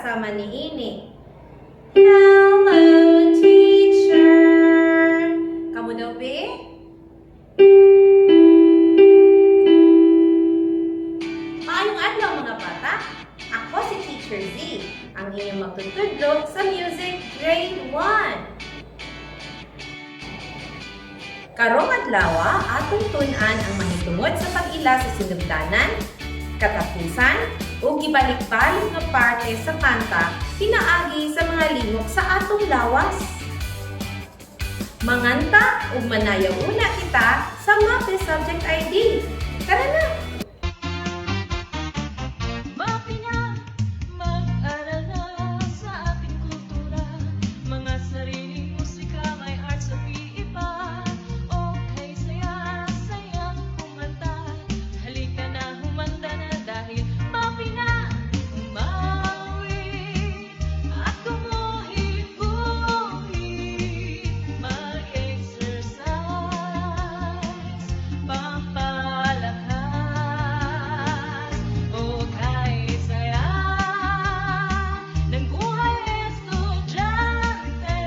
Sama niini. "Hello, teacher." Kamo daw, be? Maayong adlaw, mga bata. Ako si Teacher Z, ang inyong magtutudlo sa Music Grade 1. Karong adlaw, atong tun-an ang mahitungod sa pag-ila sa sinugdanan, katapusan, ug gibalik-balik nga parte sa kanta pinaagi sa mga lihok sa atong lawas. Manganta ug manayaw una kita sa MAPEH Subject ID. Tara na! MAPEH na, mag-aral na sa ating kultura. Mga sariling musika, may arts at iba. Okay, saya, sayang kumanta. Halika na, humanda na dahil MAPEH na. Umawit at gumuhit-guhit. Mag-exercise, pampalakas. O kay saya ng buhay estudyante,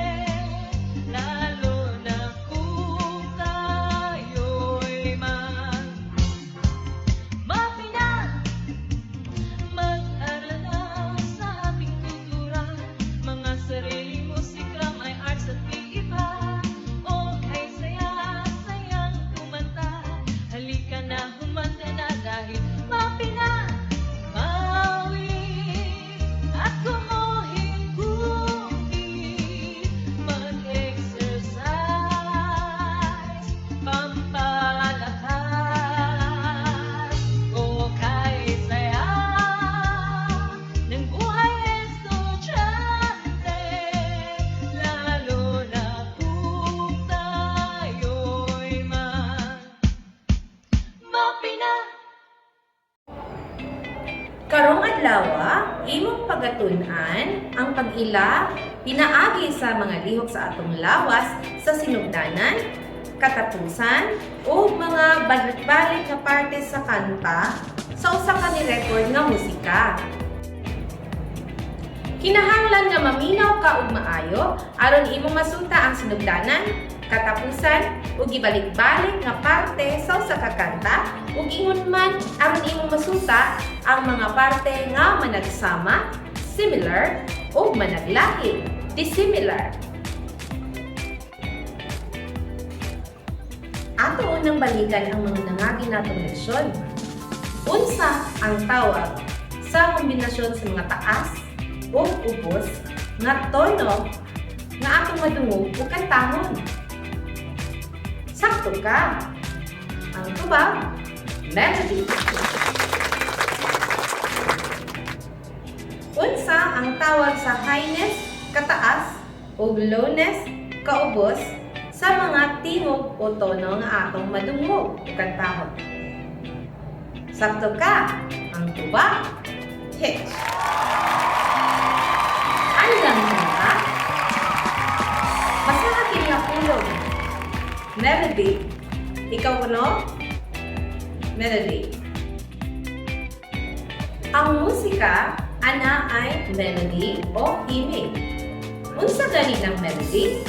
lalo na kung tayo'y mag MAPEH na, mag-aral na sa ating kultura. Mga sariling musika, may arts at iba. O kay saya, sayang kumanta. Halika na, humanda na dahil MAPEH na. Umawit at gumuhit-guhit. Mag-exercise, pampalakas. O kay saya ng buhay estudyante, lalo na kung tayo'y mag MAPEH na. Karong adlaw, imong pagatun-an ang pag-ila pinaagi sa mga lihok sa atong lawas sa sinugdanan, katapusan, ug mga balik-balik nga parte sa kanta sa usa ka ni-record nga musika. Kinahanglan nga maminaw ka og maayo aron imong masunta ang sinugdanan, katapusan ug gibalik-balik nga parte sa usa ka kanta ug ingon man aron imong masunta ang mga parte nga managsama, similar, ug managlahi, dissimilar. Ato unang balikan ang mga nangagi natong leksyon. Unsa ang tawag sa kombinasyon sa mga taas ug ubos nga tono nga atong madungog ug kantahon? Sakto ka! Ang tubag, melody. Unsa ang tawag sa highness, kataas, ug lowness, kaubos, sa mga tingog o tono nga atong madungog ug kantahon? Sakto ka! Ang tubag, pitch. Andam ka na? Basaha kini nga pulong. Melody. Ikaw kuno? Melody. Ang musika ana ay melody o himig. Unsa gani ng melody?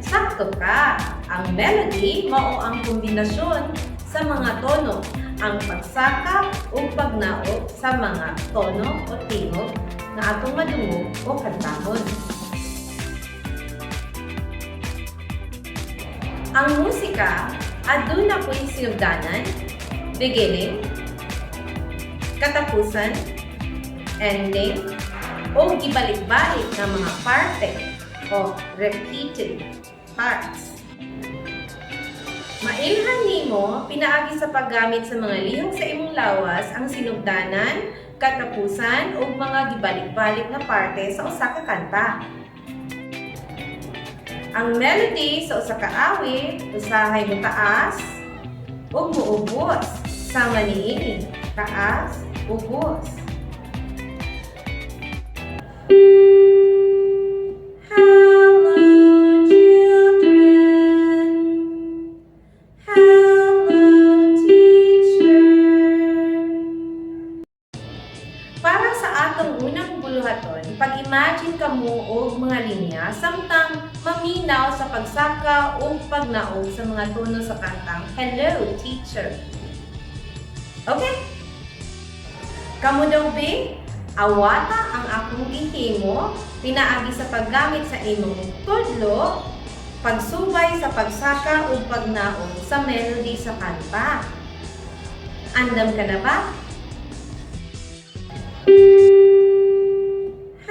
Sakto ka. Ang melody mao ang kombinasyon sa mga tono, ang pagsaka o pagnaog sa mga tono o tingog nga atong madungog o kantahon. Ang musika aduna po'y sinugdanan, beginning, katapusan, ending, o gibalik-balik nga mga parte o repeated parts. Mailhan nimo pinaagi sa paggamit sa mga lihok sa imong lawas ang sinugdanan, katapusan ug mga gibalik-balik nga parte sa usa ka kanta. Ang melody sa usa ka awit usahay motaas ug muubos sama niini: taas, ubos. Hello, children. Hello, teacher. Para sa atong unang linya samtang maminaw sa pagsaka o pagnaog sa mga tono sa kantang "Hello, Teacher." Okay? Kamo daw be, awata ang akong gihimo pinaagi sa paggamit sa imong tudlo, pagsubay sa pagsaka ug pagnaog sa melody sa kanta. Andam ka na ba?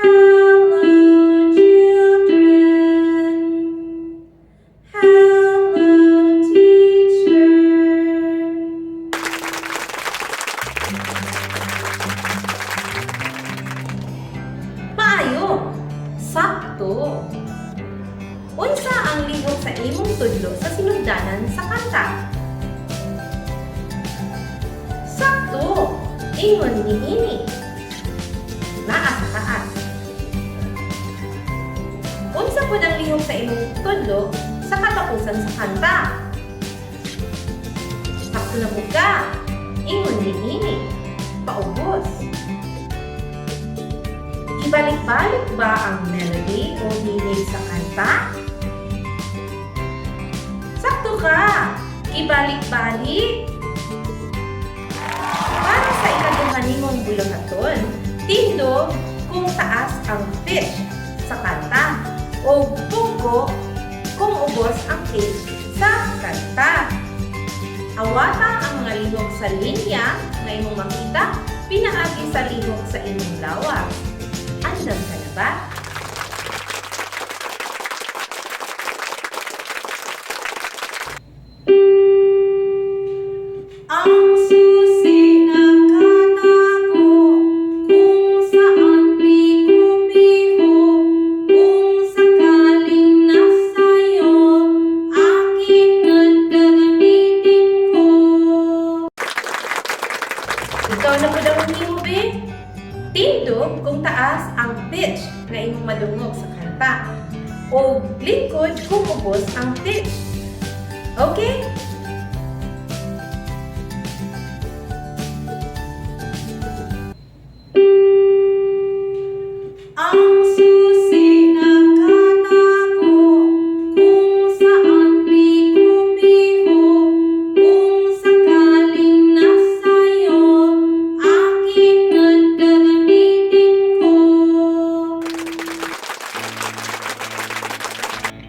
Hello, children. Hello, teacher. Maayo! Sakto! Unsa ang lihok sa imong tudlo sa sinugdanan sa kanta? Sakto! Ingon niini. Naa sa taas. Unsa pud ang lihok sa imong tudlo sa katapusan sa kanta? Sakto na pud ka. Ingon niini. Paubos. Ibalik-balik ba ang melody o himig sa kanta? Sakto ka! Ibalik-balik! Para sa ikaduha nimong buluhaton, tindog kung taas ang pitch sa kanta o pungko kung ubos ang pitch sa kanta. Awata ang mga lihok sa linya nga imong makita pinaagi sa lihok sa imong lawas. Andam ka na ba? Ang susi nakatago kung saan piho-piho, kung sakaling nasa'yo, akin at gagamitin ko. Ikaw na pud ang himo, be? Tindog kung taas ang pitch nga imong madungog sa kanta o lingkod kung ubos ang pitch. Okay? Ang susi nakatago kung saan piho-piho, kung sakaling nasa'yo, akin at gagamitin ko.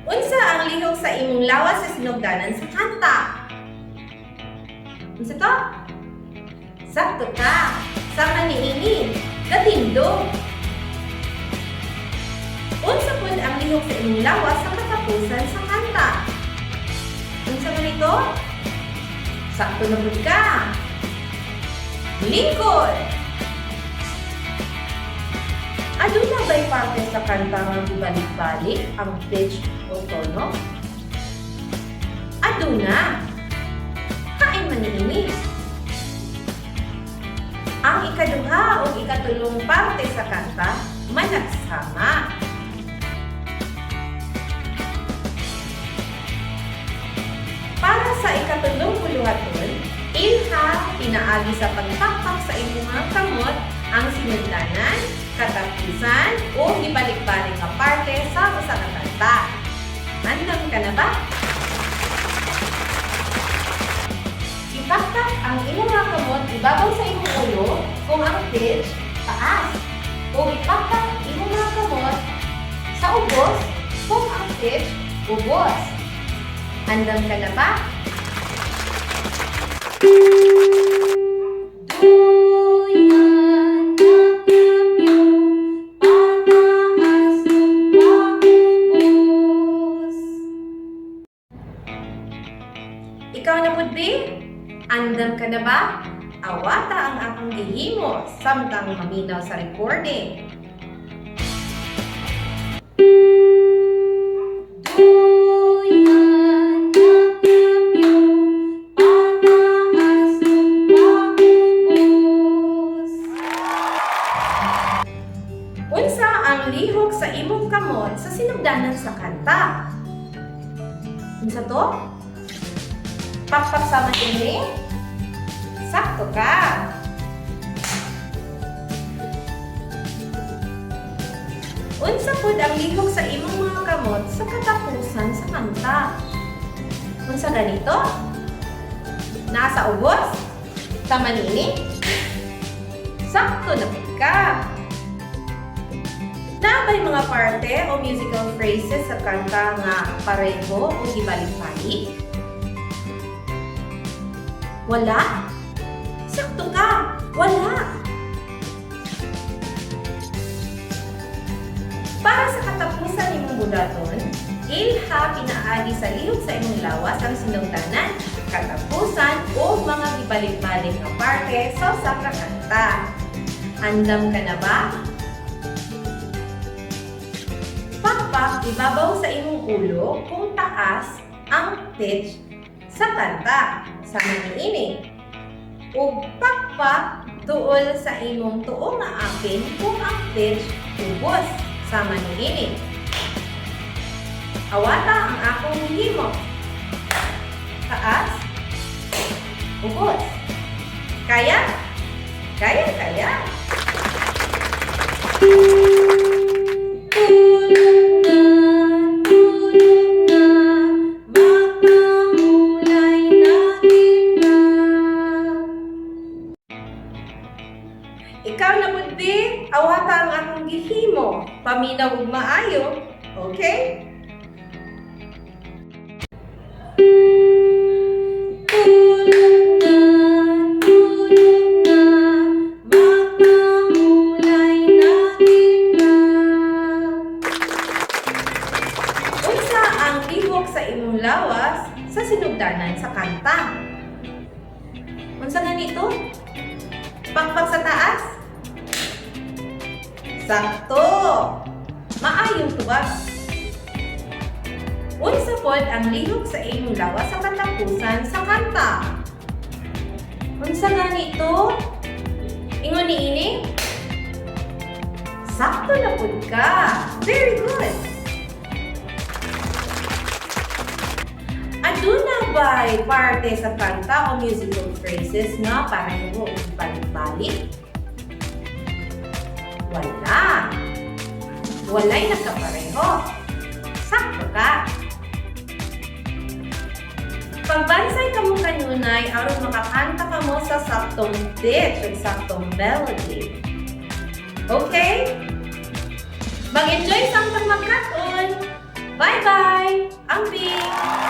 Unsa ang lihok sa imong lawas sa sinugdanan sa kanta? Unsa to? Sakto ka! Sama niini, gatindog. Unsa pud ang lihok sa imong lawas sa katapusan sa kanta? Unsa man ito? Sakto na pud ka! Lingkod! Aduna ba'y parte sa kanta nga gibalik-balik ang pitch o tono? Aduna! Hain man niini. Ang ikaduha o ikatulong parte sa kanta managsama. Para sa ikatulong buluhaton, ilha pinaagi sa pagpakpak sa imong mga kamot ang sinugdanan, katapusan o gibalik-balik nga parte sa usa ka kanta. Andam ka na ba? Ipakpak ang imong mga kamot ibabaw sa imong ulo kung ang pitch taas, o ipakpak ang imong mga kamot sa ubos kung ang pitch ubos. Andam ka na ba? Duyan pataas paubos. Ikaw na pud, be? Andam ka na ba? Awata ang akong gihimo samtang maminaw sa recording. Duyan pataas paubos. Unsa ang lihok sa imong kamot sa sinugdanan sa kanta? Unsa to? Pakpak sama ini? Sakto ka! Unsa Unsa pud ang lihok sa imong mga kamot sa katapusan sa kanta? Unsa ganito? Naa sa ubos? Tama niini? Sakto na pud ka! Naa ba'y mga parte o musical phrases sa kanta nga pareho o gibalik-balik? Wala? Sakto ka! Wala! Para sa katapusan nimong budaton, ilha pinaagi sa lihok sa imong lawas ang sinugdanan, katapusan o mga gibalik-balik nga parte sa usa ka kanta. Andam ka na ba? Pakpak ibabaw sa imong ulo kung taas ang pitch sa kanta sa niini. Ug pakpak duol sa imong tuo nga apin kung ang pitch ubos sama niini. Awata ang akong gihimo. Taas, ubos. Kaya? Kaya, kaya. Tulog na, tulog na, magpangulay na kita. Ikaw na pud bi, awata ang akong gihimo. Paminaw ug maayo. Okay? Tulog na, tulog na, magpangulay na kita. Unsa ang lihok sa imong lawas sa sinugdanan sa kanta? Unsa ganito? Pakpak sa taas? Sakto! Maayong tubag. Unsa pod ang lihok sa imong lawas sa katapusan sa kanta? Unsa ganito? Ingon niini? Sakto na pud ka. Very good. Aduna ba'y parte sa kanta o musical phrases nga pareho o balik-balik? Wala. Walay nagkapareho. Sakto ka. Pagbansay kamo kanunay aron makakanta kamo sa saktong pitch ug saktong melody. Okay? Mag-enjoy samtang magkat-on. Bye-bye! Amping!